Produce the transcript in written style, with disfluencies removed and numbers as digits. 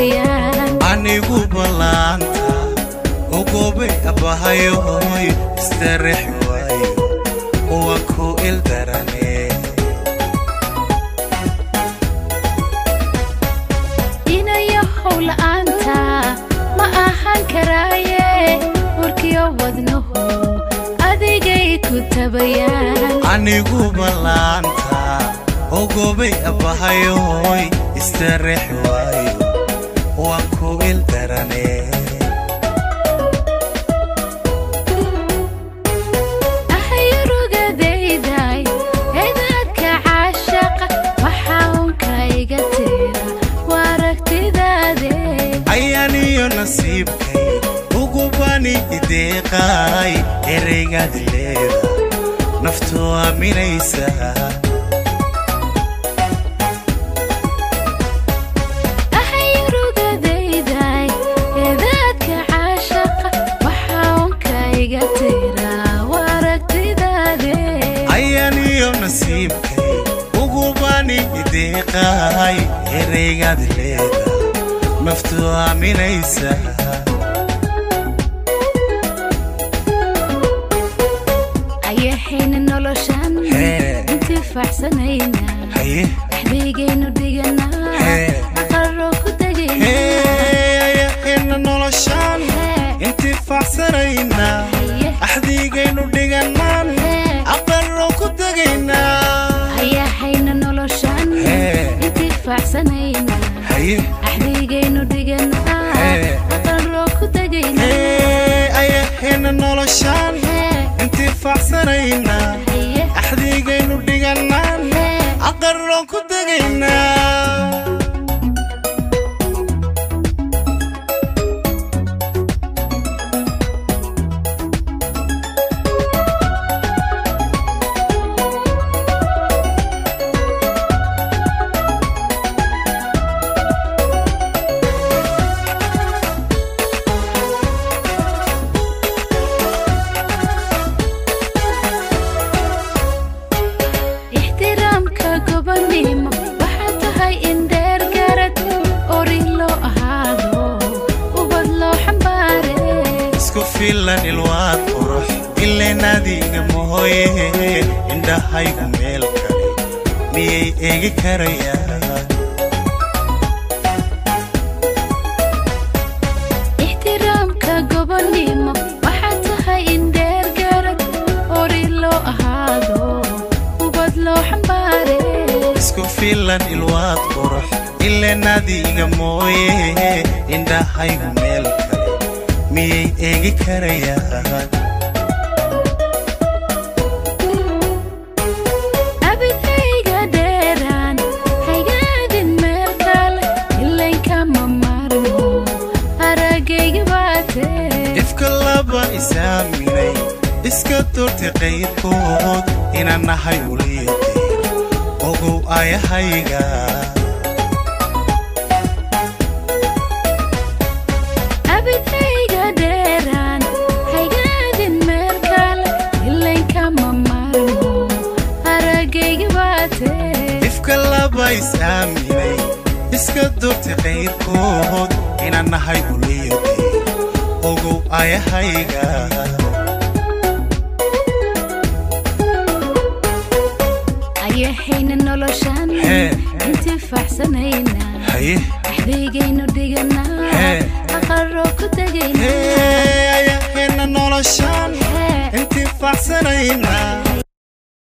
tabayaan. Anigu ballaanta ogobay abbahayoy, istarex waayo, waan ku ildarane. Inayahow, la'aanta ma ahaan karaaye, warkiyo wadnuhu adigay ku tabayaan. Anigu ballaanta ogobay abbahayoy, istarex waayo, waan ku ildarane. Ahyrugadayday eedaadka caashaqa, waxaa unka iga tira waa aragtidaade. Ayaaniyo nasiibkay ugubani ideeqaay, ereygaad leeda naftu aaminaysa. Ahyrugadayday eedaadka caashaqa, waxaa unka iga tira waa aragtidaade. Ayaaniyo nasiibkay ugubani ideeqaay, ereygaad leeda naftu aaminaysa. Ayahayna noloshan Hee. intifaacsanayna, Haye. axdigaynu dhiganaa, Hee. aqaro ku tegayna. Hee, ayaheena noloshaan Hee. intifaacsanayna, Haye. axdigaynu dhigannaan, Hee. aqarro ku tegaynaa. Ayahayna noloshan Hee. intifaacsanayna, Haye. axdigaynu dhiganaa, Hee. aqaro ku tegayna. Hee, ayaheena noloshaan Hee. intifaacsanayna, Haye. axdigaynu dhigannaan, Hee. aqarro ku tegaynaa. Ixtiraamka gobonimo waxaa tahay in dheer garad orin loo ahaado, ubad loo xambaare. Isku filan ilwaad qurux ileen adiga mooye, indhahaygu meel kale miyay eegi karayaan? Ixtiraamka gobonimo waxaa tahay in dheer garad orin loo ahaado, ubad loo xambaare. Isku filan ilwaad qurux ileen adiga mooye, indhahaygu meel kale miyay eegi karayaan? Abidhayga dheeraan haygaadin meel kale, ilainkama maarmo araggayga baatee. Ifka laba isaaminay iska doortay qayrkood inaan nahay uliyadeer, ogow ayahayga. Abidhayga dheeraan haygaadin meel kale, ilainkama maarmo araggayga baatee. Ifka laba isaaminay iska doortay qayrkood inaan nahay uliyadeer, ogow ayahayga. Ayahayna noloshan Hee. intifaacsanayna, Haye. axdigaynu dhiganaa, Hee. aqaro ku tegayna. Hee, ayaheena noloshaan Hee. intifaacsanayna.